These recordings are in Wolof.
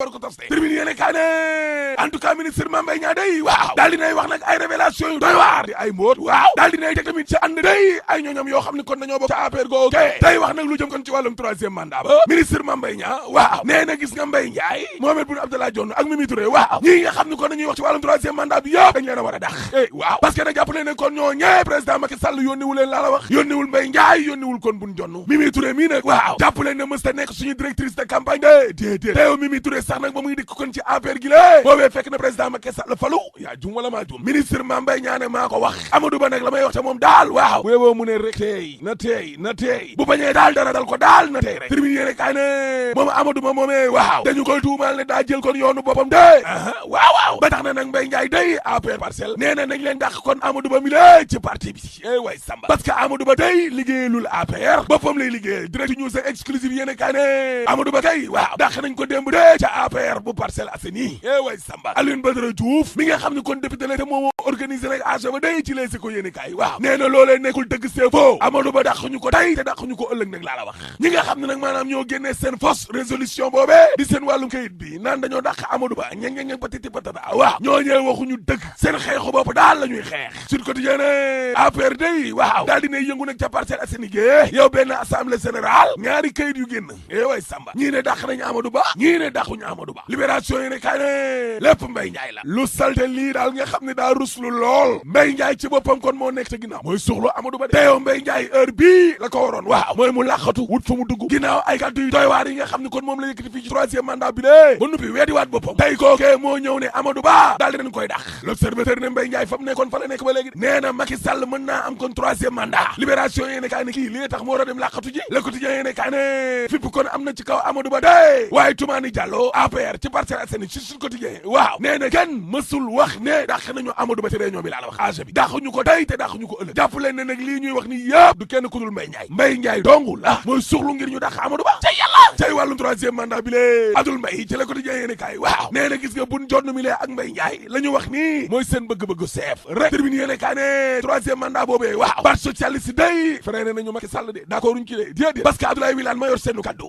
war ko tas de tribune yéene kaa ne en tout cas ministre Mame Mbaye Niang day waaw daal dinay wax nag ay révélation yu doy waar di ay mbóot waaw daal dinay teg tamit ci ànd day ay ñooñam yoo xam ne kon dañoo bokk ca APR googu tey wax nag lu jëm kon ci wàllum troisième mandat ba ministre Mame Mbaye Niang waaw nee na gis nga Mbaye Ndiaye Mohamed Boun Abdallah Dionne ak Mimi Touré waaw ñii nga xam ne kon dañuy wax ci wàllum troisième mandat bi yëpp dañ leen a war a dax waaw parce que nag jàpp leen ne kon ñoo ñee président Macky Sall yónniwul leen laa la wax yónniwul Mbaye Ndiaye yónniwul kon Boun Dionne Mimi Touré mii nag waaw jàpp leen ne mës ta nekk suñu directrice de campagne de déedéet teew Mimi Touré sax nag ba muy dikk kon ci APR gi lée boobee fekk na président Macky Sall falu yaa jum wala maa jum ministre Mame Mbaye Niang ne maa ko wax Amadou Ba nag la may wax ca moom daal waaw bu yeboo mu ne rek teey na teey bu bañee daal dara dal ko daal na teey rek tribune yéene kaay ne moom Amadou Ba moomee waaw dañu koy tuumaal ne daa jël kon yoonu boppam de waaw ba tax na nag Mbaye Ndiaye day APR Parcelles nee na nañ leen dàq kon Amadou Ba mi lée ci parti bi way samba parce que Amadou Ba day liggéeyalul APR boppam lay liggéey direct news exclusive yéene kaay ne Amadou Ba kay waaw dàq nañ ko démb de ca APR bu Parcelles Assainies way samba Alioune Badara Diouf mi nga xam ne kon député la te moom organisé nag AG ba day ci Les Échos yéene kaay waaw nee na loolee nekkul dëgg c'est faux Amadou Ba dàquñu ko tey te dàquñu ko ëllëg nag laa la wax ñi nga xam ne nag maanaam ñoo génnee seen fausse résolution boobee di seen wàllum kayit bi naan dañoo dàq Amadou Ba ñeng patiti patata waaw ñoo ñee waxuñu dëgg seen xeexu bopp daal la ñuy xeex Sud Quotidien APR day waaw daal dina yëngu nag ca Parcelles Assainies gi yow benn assemblée générale ñaari kayit yu génn way samba ñii ne dàq nañu Amadou Ba ñii ne dàquñu Amadou Ba libération yi ne kaay ne lépp Mbaye Ndiaye la lu salte lii daal nga xam ne daa ruslu lool Mbaye Ndiaye ci boppam kon moo nekk ca ginnaaw mooy suxlu Amadou Ba de teyow Mbaye Ndiaye heure bii la ko waroon waaw mooy mu làqatu wut fa mu dugg ginnaaw ay kàddu yu doy waar yi nga xam ne kon moom la yëkkati fii ci troisième mandat bi de ba nuppi weediwaat boppam tey kookee moo ñëw ne Amadou Ba daal di nañ koy dàq l'observateur ne Mbaye Ndiaye fa mu nekkoon fa la nekk ba léegi nee na Macky Sall mën naa am kon troisième mandat libération yéene kaay ne kii lii tax moo war a dem làqatu ji le quotidien yéene kaay ne fipp kon am na ci kaw Amadou Ba de waaye Toumani Diallo APR ci Parcelles Assainies ci Sud Quotidien waaw nee na kenn mësul wax ne dàq nañu Amadou Ba ci réunion bi laa la wax AG bi dàquñu ko tey te dàquñu ko ëllëg jàpp leen ne nag lii ñuy wax ni yëpp du kenn ku dul Mbaye Ndiaye dongu la mooy suxlu ngir ñu dàq Amadou Ba ca yàlla cay wàllum troisième mandat bi lee Abdoul Mbaye ci Le Quotidien yéene kaay waaw nee na gis nga Boun Dionne mi lee ak Mbaye Ndiaye la ñu wax nii mooy seen bëgg-bëggu seef rek Tribune yéene kaay ne troisième mandat boobee waaw parti socialiste day freiné nañu Macky Sall de d'accord uñ ci de déedéet parce que Abdoulaye Wilane ma yor seenu kaddu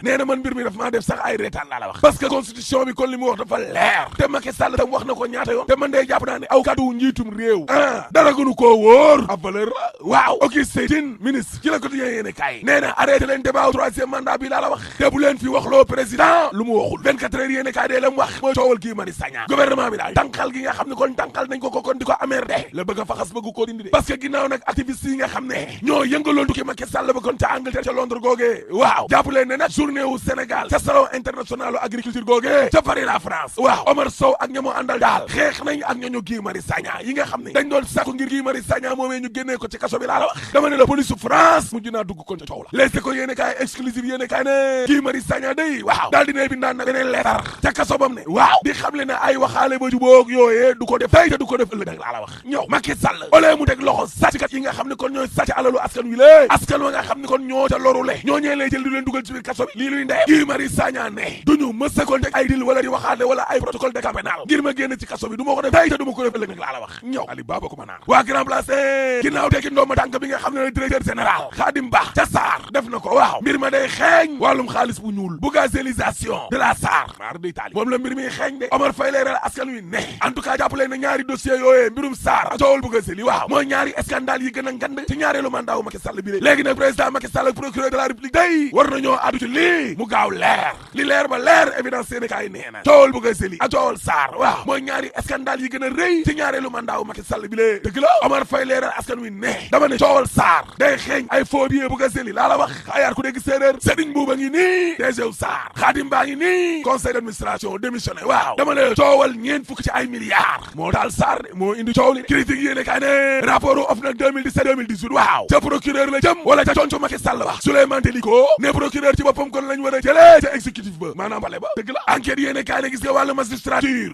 nee na man mbir mi daf maa def sax ay reetaan laa la wax parce que constitution bi kon li mu wax dafa leer te Macky Sall tam wax na ko ñaata yoon te man de jàpp naa ne aw kaddu njiitum réew dara gënu koo wóor ab valeur la waaw Augustin Tine ministre ci la Quotidien yéene kaay nee na arrêté leen débat troisième mandat bi laa la wax te bu leen fi waxloo président lu mu waxul 24 heures yéene kaay dee la mu wax mooy coowal Guy Marius Sagna gouvernement bi daal tànqal gi nga xam ne kon tànqal nañ ko kon di ko amer de la bëgg a faxas bëgg koo dindi de parce que ginnaaw nag activiste yi nga xam ne ñoo yëngaloon tukki Macky Sall ba kon ca Angleterre ca Londres googee waaw jàpp leen ne nag journée wu Sénégal ca salon international agriculture googee ca Paris la France waaw Omar Sow ak ñamoo àndal daal xeex nañ ak ñooñu Guy Marius Sagna yi nga xam ne dañ doon sàkku ngir Guy Marius Sagna moomee ñu génnee ko ci kaso bi laa la wax dama ne la police France mujj naa dugg kon ca coow la les ko yéene kaay exclusive yéene kaay ne Guy Marius Sagna day waaw daal dinay bindaan nag beneen leetar ca kaso bam ne waaw di xam le ne ay waxaale ba jubóog yooyee du ko def tey te du ko def ëllëg nag laa la wax ñëw Macky Sall olee mu teg loxo sàcckat yi nga xam ne kon ñooy sàcc alalu askan wi lée askan wa nga xam ne kon ñoo ca lorule ñoo ñee lay jël di leen dugal ci biir kaso bi lii luy ndee Guy Marius Sagna ne duñu mësa kon teg ay dil wala di waxaale wala ay protocole de cas pénal ngir ma génn ci kaso bi du ma ko def tey te du ma ko def ëllëg nag laa la wax ñëw Ali Baba ko ma naan waa grand place ginnaaw tekki ndooma tànk bi nga xam ne directeur général Khadim Ba ca SAR def na ko waaw mbir ma day xeeñ wàllum xaalis bu ñuul bu gazelisation de la SAR mar day taali moom la mbir mi xeeñ de Omar Faye leeral askan wi ne en tout cas jàppale na ñaari dossier yooyee mbirum SAR ak coowal bu gazeli waaw mooy ñaari scandale yi gën a ngand ci ñaareelu mandat wu Macky Sall bi léegi nag président Macky Sall ak procureur de la République day war nañoo addu ci lii mu gaaw leer li leer ba leer évidence Sénégal yi nee na coowal bu gazeli ak coowal SAR waaw mooy ñaari scandale yi gën a rëy ci ñaareelu mandat wu Macky Sall bi lée dëgg la Omar Faye leeral askan wi ne dama ne coowal SAR day xeeñ ay faux billets bu gazeli laa la wax xaayaar ku dégg séeréer Serigne Mbouba ngi nii DG SAR Khadim Ba ngi nii conseil d'administration démissionné waaw dama ne coowal ñeent fukk ci ay milliards moo daal SAR moo indi coow li critique yéene kaa ne rapport u OFNAC 2017 2018 waaw ca procureur la jëm wala ca conco Macky Sall wax Souleymane Teliko ne procureur ci boppam kon lañ war a jëlee ca exécutif ba maanaam bale ba dëgg la enquête yéene kaa ne gis nga wàllu magistrature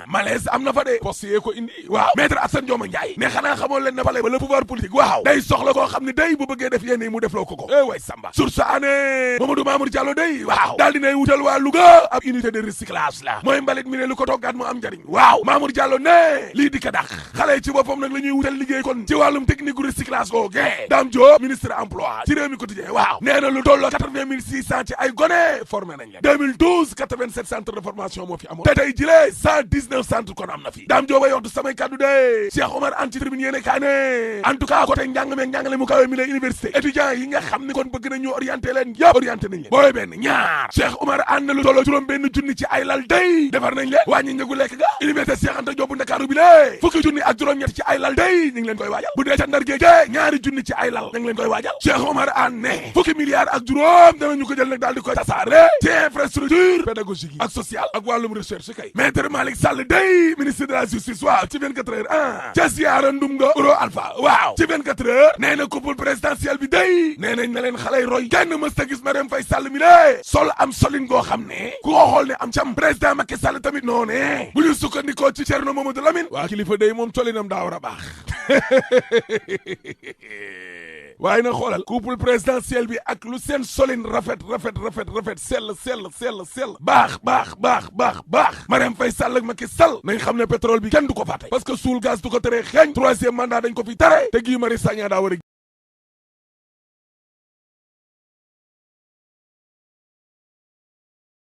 malaise am na fa de poste yee ko indi waaw maître Assane Dioma Ndiaye ne xanaa xamoon leen ne bale ba le pouvoir politique waaw day soxla koo xam ne day bu bëggee def yenn yi mu defloo ko way samba source ané Mamadou Mamour Diallo day waaw daal dinay wutal waa Louga ab unité de recyclage la mooy mbalit mi ne lu ko toggaat mu am njariñ waaw Mamour Diallo ne lii di ka dax xale yi ci boppam nag la ñuy wutal liggéey kon ci wàllum technique recyclage googe Dame Diop ministre emploi ci réew mi quotidien waaw nee na lu tolloo 80 600 ci ay gone formé nañ leen 2012 92 87 centre de formation moo fi amoon te tey jilee 119 centre kon am na fi daam jooba yoxtu samay kaddu de Cheikh Omar Anne ci tribune yéene kaa ne en tout cas côté njàng meeg njàngale mu kawe mi la université étudiants yi nga xam ne kon bëgg nañ ñu orienté leen yëpp orienté nañ leen booy benn ñaar Cheikh Omar Anne lu tolloo juróom benn junni ci ay lal day defar nañ leen wàññi njëgu lekk ga université Cheikh Anta Diop bu Ndakaaru bi lée fukki junni ak juróom-ñett ci ay lal day ñu ngi leen koy waajal bu dee ca Ndar géej ñaari junni ci ay lal ñu ngi leen koy waajal Cheikh Omar Anne ne fukki milliards ak juróom danañu ko jël nag daal di koy tasaare ci infrastructure pédagogique yi ak sociale ak wàllum recherche kay maître Malick Sall day ministre de la justice waaw ci 24 heures ca siyaara ndum nga Euro Alpha waaw ci 24 heures nee na couple présidentiel bi day nee nañ na leen xaley roy kenn mës ta gis Marème Faye Sall mi lée sol am solin goo xam ne ku ko xool ne am cam président Macky Sall tamit noone bu ñu sukkandikoo ci Thierno Mamadou Lamine waa kilifa day moom solinam daa war a baax waaye na xoolal couple présidentiel bi ak lu seen solin rafet sell baax Marème Faye Sall ak Macky Sall nañ xam ne pétrole bi kenn du ko fàtte parce que suul gaz du ko tere xeeñ 3e mandat dañ ko fi tere te Guy Marius Sagna daa war a